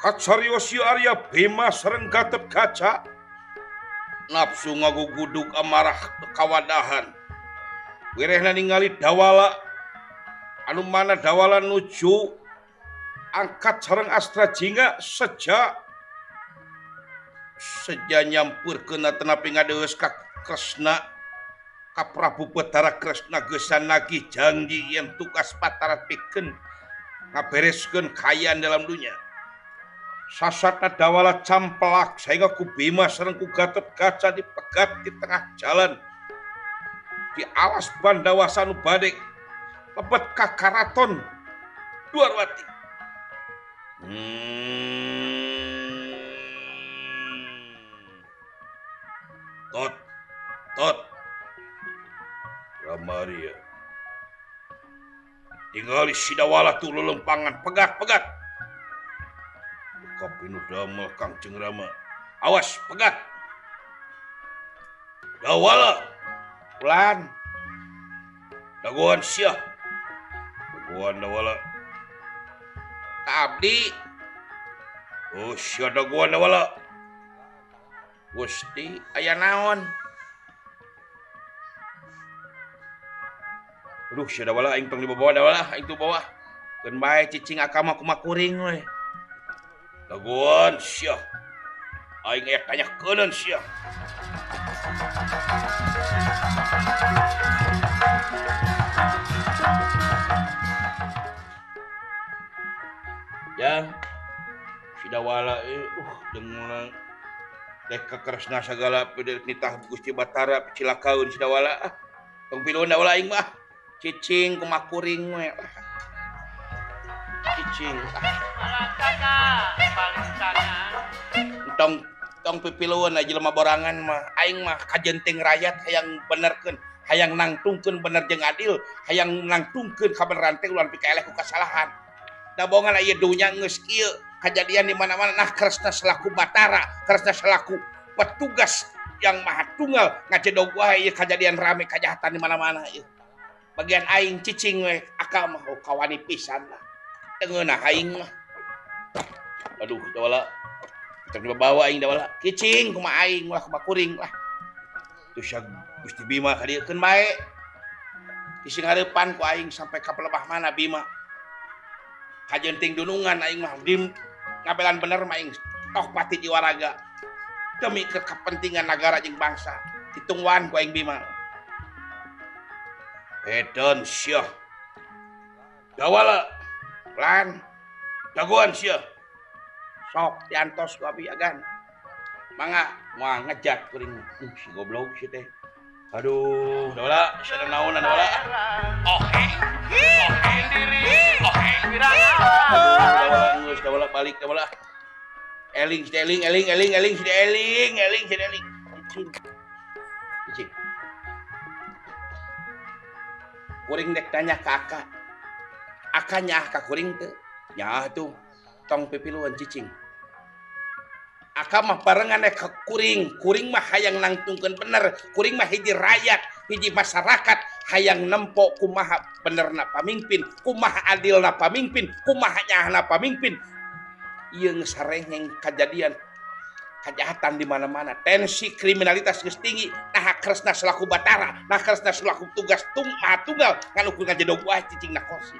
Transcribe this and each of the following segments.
Kacarios ieu Arya Bima sareng Gatotkaca. Nafsu ngagugudug amarah kawadahan. Wirehna ningali Dawala anu mana Dawala nuju angkat sareng Astra Jingga seja seja nyampurkeun tenapi ngadeus ka Kresna ka Prabu Betara Kresna geusan nagih janji yen tugas Batara pikeun ngabereskeun kaayaan dalam dunya. Sasatna Dawala campelak sehingga ku Bima sareng ku Gatotkaca dipegat di tengah jalan di alas Bandawasa nu bade lebet ka karaton Dwarwati. Tot tot Ramaria tingali si Dawala tuh lelempangan pegat-pegat. Kopi nu damel Kangjeng Rama. Awas pegat. Dawala ulan. Dagoan sia. Dagoan Dawala. Ka abdi. Oh sia dagoan Dawala. Gusti aya naon? Aduh sia Dawala aing tong dibawa Dawala aing tuh bawa. Keun bae cicing akama kumaha kuring we. Dagoan sia. Aing aya tanyakeun sia. Ya. Si Dawala jeung dek ka Kresna sagala peudeuk nitah Gusti Batara cilakaeun si Dawala. Tong piluan Dawala aing mah. Cicing kumaha kuring we. Cicing. Tong tong pipiluan aja jelema borangan mah aing mah kajenting rakyat hayang benerkeun, hayang nangtungkeun bener jeung adil, hayang nangtungkeun kabeneran teh ulah pikaeleh ku kasalahan. Da bohongan ieu dunya geus kieu, kajadian di mana-mana. Nah Kresna selaku Batara, Kresna selaku petugas yang maha tunggal ngajedog wae ieu kajadian rame kajahatan di mana-mana ieu. Bagian aing cicing we akal mah oh, kawani pisan lah. Tengeunah aing mah. Aduh, Dawala. Teu dibawa aing Dawala. Cicing kumaha aing ulah kumaha kuring lah. Tuh sia Gusti Bima ka dieu keun bae. Dising hareupan ku aing sampai ka pelebah mana Bima. Kajenting dunungan aing mah dim ngabelan bener mah aing toh pati jiwaraga. Demi kepentingan nagara jeung bangsa. Ditungguan ku aing Bima. Edan sia. Dawala lan dagoan sia. Sok diantos ku abi agan. Mangga moal ngejat kuring. Si goblok si teh. Aduh, Dawala, sia naonan Dawala. Oke. Oke diri. Oke Geus Dawala balik Dawala. Eling si eling eling eling eling si eling eling si eling. Cicing. Cicing. Kuring dek tanya ka Aka. Aka nyaah ka kuring teu? Nyaah tuh. Tong pipiluan cicing. Aka mah barengan ka kuring. Kuring mah hayang nangtungkeun bener. Kuring mah hiji rakyat, hiji masyarakat hayang nempo kumaha benerna pamimpin, kumaha adilna pamimpin, kumaha nyaahna pamimpin. Ieu geus sarengeng kajadian kejahatan di mana-mana, tensi kriminalitas geus tinggi. Nah Kresna selaku Batara, nah Kresna selaku tugas maha tunggal ngan ukur ngajedog wae cicing na kursi.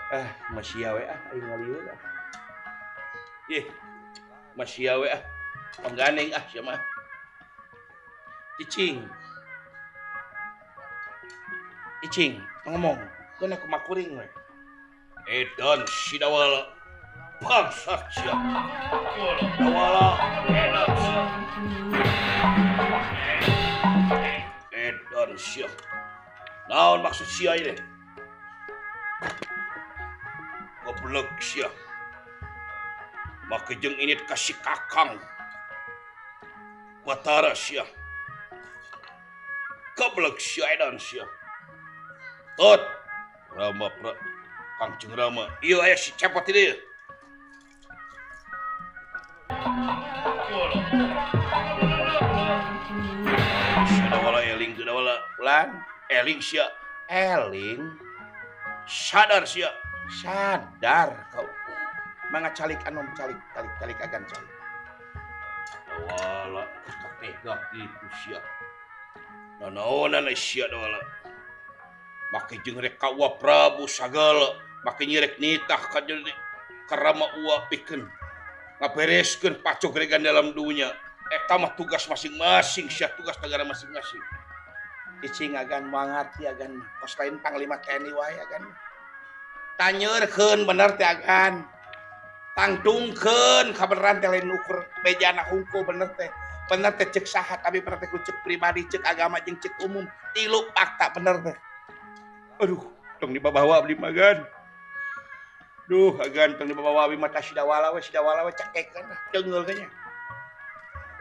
Ah, masih we ah aing ngalieu ah. Ih, masih we ah. Pangganeng ah sia mah. Cicing. Cicing, ngomong, keun aku mah kuring we. Edan si Dawala. Bangsat sia. Dawala edan sia. Edan sia. Naon maksud sia ini? Goblok sia. Make jeung ini kasih kakang Batara sia. Goblok sia edan sia. Tot Rama pra Kangjeng Rama. Ieu aya si cepot ieu. Dawala eling teu Dawala. Ulan eling sia. Eling sadar sia. Sadar kau. Mangga calik anom calik calik calik agan calik. Dawala tega kitu sia. Nanaonan sia dawala. Make jeung rek ka Uwa Prabu sagala, make nyirek nitah ka karama uwa pikeun ngabereskeun pacogregan dalam dunya. Eta mah tugas masing-masing sia, tugas negara masing-masing. Cicing agan mangarti agan kos lain panglima TNI wae agan. Tanyeurkeun bener teh agan. Tangtungkeun kabeneran teh lain ukur bejana hungkul bener teh. Bener teh cek saha tapi bener teh ku cek pribadi, cek agama jeung cek umum. Tilu fakta bener teh. Aduh, tong dibabawa abdi mah agan. Duh, agan tong dibabawa abdi mah tah sidawala we cekekeun lah, ceungeul teh nya.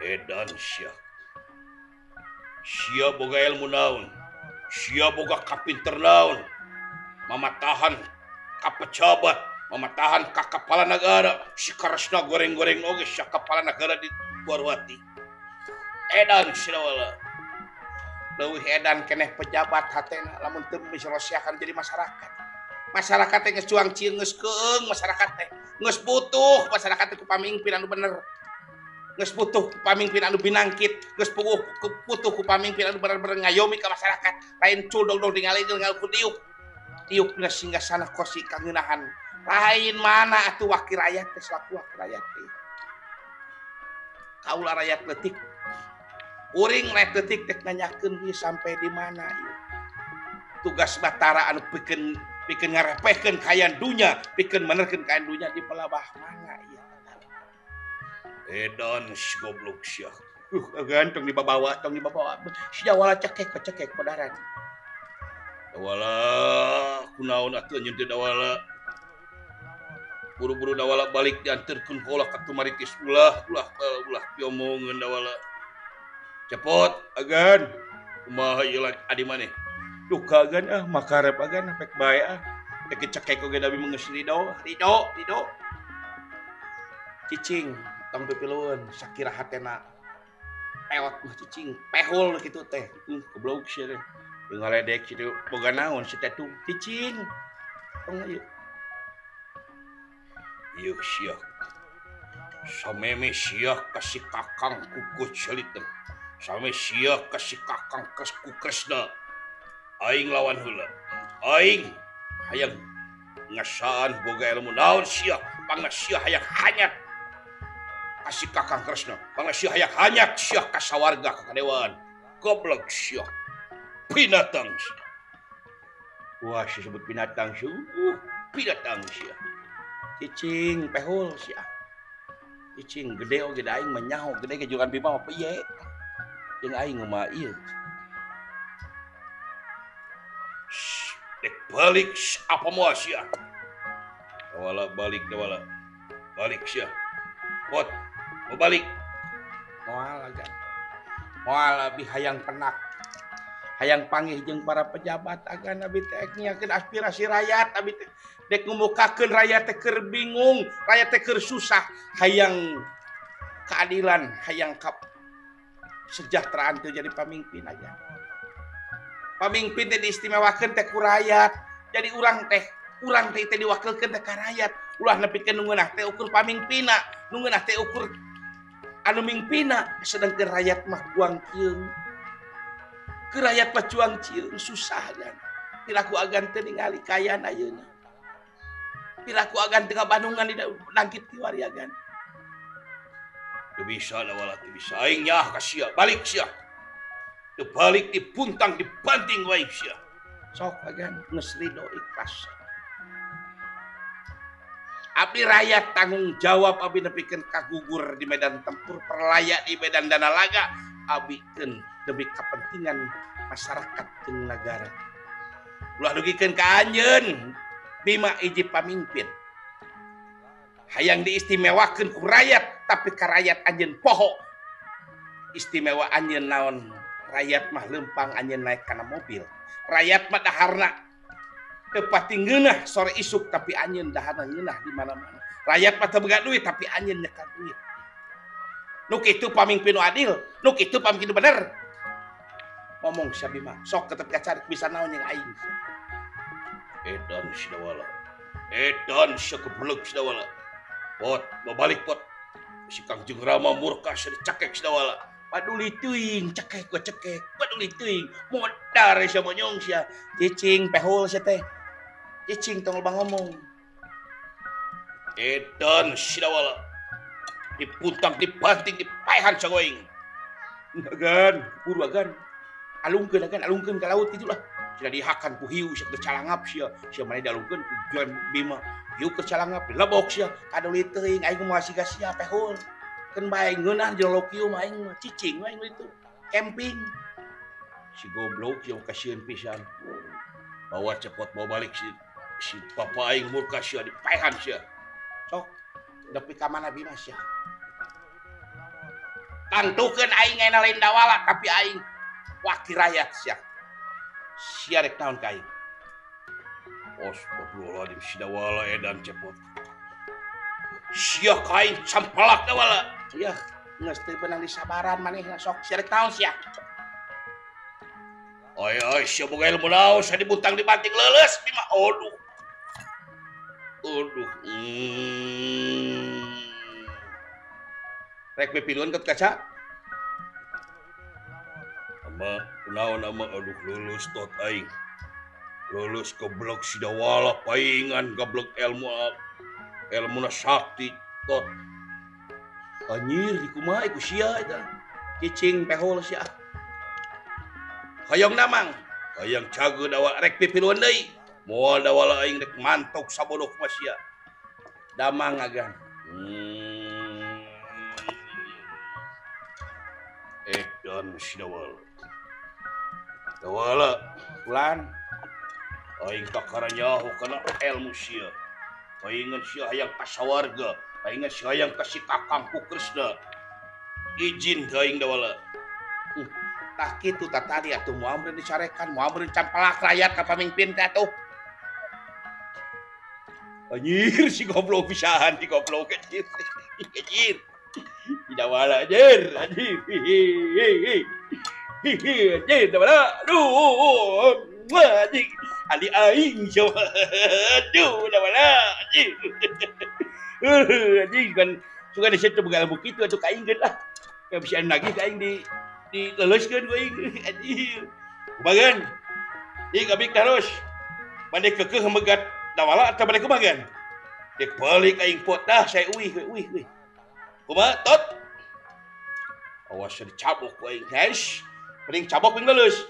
Edan sia. Sia boga ilmu naon, sia boga kapinter naon, mamatahan ka pejabat, mamatahan ka kepala negara, si Kresna goreng-goreng oge sia kepala negara di Dwarwati. Edan sidawala. Leuwih edan keneh pejabat hatena lamun teu misalosiakan jadi masyarakat. Masyarakat teh geus cuang cieung geus keung masyarakat teh. Geus butuh masyarakat teh ku pamingpin anu bener. Geus butuh ku pamingpin anu binangkit, geus butuh ku pamingpin anu bener-bener ngayomi ka masyarakat. Lain cul dong-dong ningali ku diuk. Diuk dina singgasana kursi kangeunahan. Lain mana atuh wakil rakyat teh selaku wakil rakyat teh. Kaula rakyat leutik. Kuring rakyat leutik teh nanyakeun ieu sampai di mana ieu. Tugas Batara anu pikeun pikeun ngarepehkeun kaayaan dunya, pikeun menerkeun kaayaan dunya di pelabah mana ieu. Edan si goblok sia. Agan tong dibabawa, tong dibabawa. Si Dawala cekek cekek podaran. Dawala kunaon atuh anjeun teh Dawala. Buru-buru Dawala balik dianterkeun heula ka Tumaritis ulah ulah ulah piomongeun Dawala. Cepot agan. Kumaha ieu adi maneh? Duka agan ah makarep agan pek bae ah. Teh cekek oge da mah geus ridho, ridho, ridho. Cicing tong pipilueun sakira hatena peot mah cicing pehul kitu teh. Goblok sia teh. Jeung ngaledek kitu boga naon si teh tuh cicing. Tong ieu. Ieu sia. Sameme sia ka si Kakang ku Kucaliteng. Sameme sia ka si Kakang ku Kresna. Aing lawan heula. Aing hayang ngasaan boga ilmu naon sia, pangna sia hayang hanyat kasih Kakang Kresna, pangna sia hayang hanyat sia ka sawarga ka kadewan. Goblok sia. Binatang sia. Wah, sia sebut binatang sia. Binatang sia. Cicing pehul sia. Cicing gede oge da aing mah nyaho gede ge jurugan Bima mah piye. Jeung aing mah ieu. Dek balik apa moal sia. Dawala balik Dawala. Balik sia. Pot, mau balik. Moal agan. Moal abi hayang penak. Hayang panggih jeung para pejabat agan abi teh nyiakeun aspirasi rakyat abi teh dek ngumukakeun rakyat teh keur bingung, rakyat teh keur susah, hayang keadilan, hayang kesejahteraan teh jadi pamimpin aja. Pamimpin teh diistimewakeun teh ku rakyat. Jadi urang teh diwakilkeun teh ka rakyat. Ulah nepikeun nu ngeunah teh ukur pamimpinna, nu ngeunah teh ukur anu mingpina, sedangkan rakyat mah cuang cieung. Ke rakyat mah cuang cieung susah kan. Piraku agan teu ningali kaayaan ayeuna. Piraku agan teu ngabandungan di nangkit kiwari agan. Teu bisa Dawala, teu bisa. Aing nyaah ka sia, balik sia. Teu balik dipuntang dibanting wae sia. Sok agan geus ridho ikhlas. Abdi rakyat tanggung jawab abdi nepikeun kagugur di medan tempur perlaya di medan dana laga abdi keun demi kepentingan masyarakat jeung negara. Ulah dugikeun ka anjeun Bima hiji pamimpin. Hayang diistimewakeun ku rakyat tapi ka rakyat anjeun poho. Istimewa anjeun naon? Rakyat mah leumpang anjeun naik kana mobil. Rakyat mah daharna teu pati ngeunah sore isuk tapi anjeun daharna ngeunah di mana-mana. Rakyat mah teu boga duit tapi anjeun nyekan duit. Nu kitu pamimpin nu adil, nu kitu pamimpin nu bener. Ngomong sia Bima, sok tetep kacarik bisa naon jeung aing. Edan si Dawala. Edan sia goblok si Dawala. Pot, balik pot. Si Kangjeng Rama murka sia dicakek si Dawala. Paduli teuing cekek gua cekek. Paduli teuing modar sia monyong sia. Cicing pehul sia teh. Cicing tong loba ngomong. Edan si Dawala. Dipuntang dipanting dipaehan sagoing. Agan, buru agan. Alungkeun agan, alungkeun ka laut kitu lah. Cenah dihakan ku hiu sia keur calangap sia. Sia maneh dialungkeun ku Juan Bima. Hiu keur calangap dilebok sia. Kaduli teuing aing moal siga sia pehul. Keun bae ngeunah jero kieu mah aing mah cicing aing itu. Camping. Si goblok sia kasieun pisan. Bawa cepot bawa balik si papa aing murka sia dipaehan sia. Sok nepi ka mana Bima sia. Tangtukeun aing ayeuna lain Dawala tapi aing wakil rakyat sia. Sia rek naon ka aing. Astagfirullahaladzim si Dawala edan cepot. Sia ka aing sampalak Dawala. Yah, geus teu beunang disabaran manehna sok sia rek naon sia. Oi oi sia boga ilmu naon sia dibuntang dibanting leuleus Bima. Aduh. Aduh. Rek pipiluan ke kaca. Ama kunaon ama aduh lulus tot aing. Lulus goblok si Dawala paingan goblok ilmu ilmuna sakti tot. Anjir dikumaha iku sia eta. Cicing pehol sia. Hayang namang, hayang cageun Dawala rek pipiluan deui. Moal Dawala aing rek mantok sabodoh mah sia. Damang agan. Edan si Dawala. Dawala ulan aing kakara nyaho kana ilmu sia. Paingan sia hayang ka sawarga, paingan sia hayang ka si Kakang ku Kresna. Izin ka aing Dawala. Tah kitu tah tadi atuh moal meureun dicarekan, moal meureun campelak rakyat ka pamimpin teh atuh. Anjir si goblok pisan, si goblok anjir. Anjir. Si Dawala anjir, anjir. Hihi, anjir Dawala. Aduh, anjing. Ali aing sia. Aduh, Dawala anjir. Anjing kan suka di situ boga ilmu kitu atuh ka aing geun lah. Ka bisa nagih ka aing di dileuleuskeun ku aing anjir. Kumaha? Ieu abdi terus. Bade keukeuh megat Dawala atau bade kumaha? Dek balik aing pot dah saya uih uih uih. Kumaha tot? Awas dicabok ku aing guys. Mending cabok mending leuleus.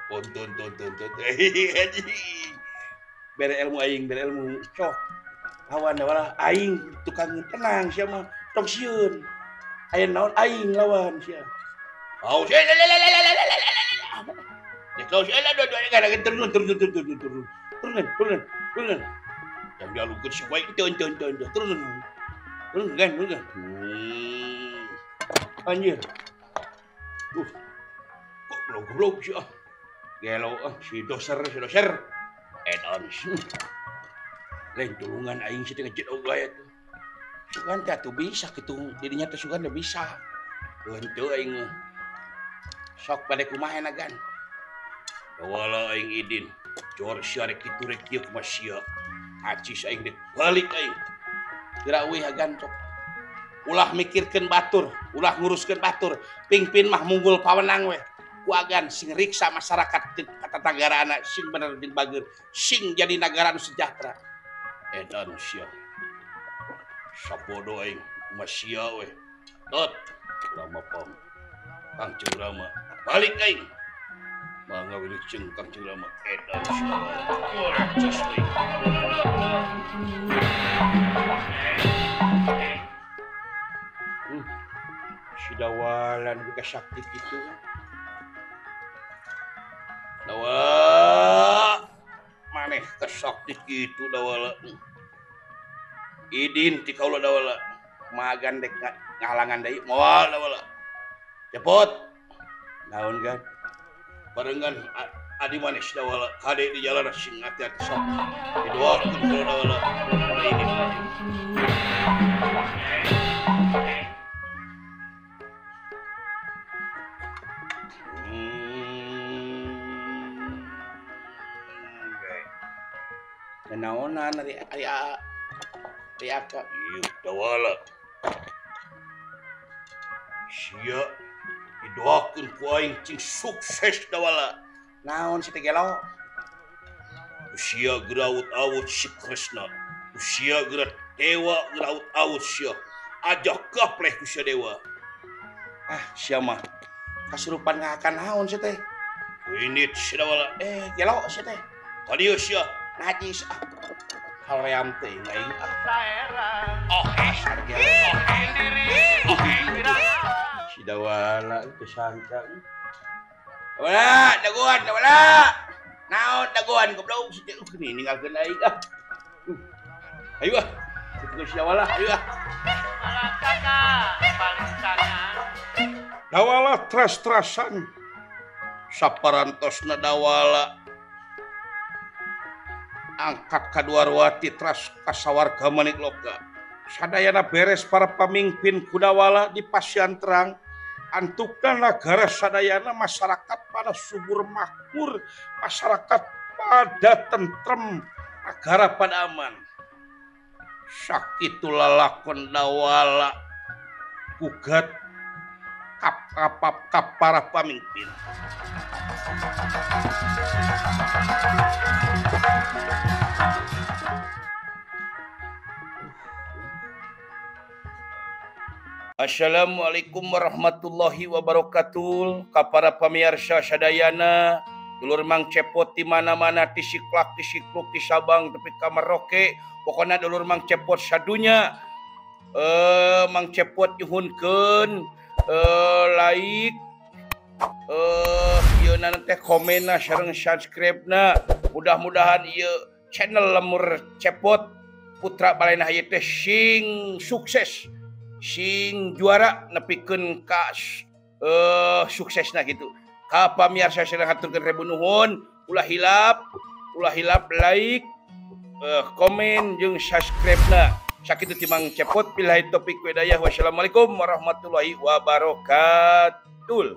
Ton ton ton ton ton. Anjing. Bere ilmu aing, bere ilmu. Sok. Lawan Dawala aing tukang tenang sia mah. Tong sieun. Aya naon aing lawan sia. Oh, sia la la la la la la la. Dek lawan sia la dua-dua gara turun turun turun turun turun. Turun turun turun. Yang dialungkeun si baik turun turun turun turun. Turun kan turun. Anjir. Goblok goblok sia. Gelo si doser si doser. Edan. Lain tulungan aing si teh ngecet oge atuh. Sugan teh atuh bisa kitu didinya teh sugan teh bisa. Henteu aing sok bade kumaha agan. Dawala aing idin. Jor sia rek kitu rek kieu kumaha sia. Acis aing dek balik aing. Geura euy agan sok. Ulah mikirkeun batur, ulah nguruskeun batur. Pingpin mah munggul pawenang we. Ku agan sing riksa masyarakat katatanggarana sing bener jeung bager, sing jadi nagara nu sejahtera. Edan sia. Sabodo aing kumaha sia we. Tot lama pam. Kangjeng Rama balik aing. Mangga wilujeng Kangjeng Rama edan sia. Acis aing. Si Dawalan buka sakti kitu. Dawala maneh kesakti kitu Dawala. Idin ti kaula Dawala. Magan dek ngahalangan deui moal Dawala. Cepot. Naon kan? Barengan adi manis Dawala kade di jalan sing hati-hati sok. Didoakeun kaula Dawala. Ini naonan ari ari Teriak ieu Dawala. Sia didoakeun ku aing cing sukses Dawala. Naon si teh gelo? Usia gerawut-awut si Kresna. Usia gerat dewa gerawut-awut sia. Ajak gapleh ku sia dewa. Ah, sia mah kasurupan ngakan naon si teh? Ini si Dawala. Gelo si teh. Ka dieu sia. Najis ah. Hoream teh aing ah. Si Dawala itu sangka. Dawala, dagoan Dawala. Naon dagoan goblok si teh ini ninggalkeun aing ah. Ayo ah. Kitu si Dawala, ayo ah. Dawala tras-trasan. Saparantosna Dawala angkat ka Dwarwati tras ka sawarga manik loka. Sadayana beres para pamimpin ku Dawala di pasian terang. Antukna nagara sadayana masyarakat pada subur makmur, masyarakat pada tentrem, negara pada aman. Sakitu lalakon Dawala gugat kap para pamimpin. Assalamualaikum warahmatullahi wabarakatuh. Ka para pamirsa sadayana, dulur Mang Cepot di mana-mana, di Siklak, di Sikluk, di Sabang, tepi ka Merauke, pokona dulur Mang Cepot sadunya. Mang Cepot nyuhunkeun like, ieu na teh komenna sareng subscribe-na. Mudah-mudahan ieu channel Lemur Cepot Putra Balena ieu teh sing sukses, sing juara nepikeun ka suksesna gitu. Ka pamirsa sadaya haturkeun ribu nuhun, ulah hilap like, komen jeung subscribe-na. Sakitu ti Mang Cepot, billahi taufik wa hidayah. Wassalamualaikum warahmatullahi wabarakatuh.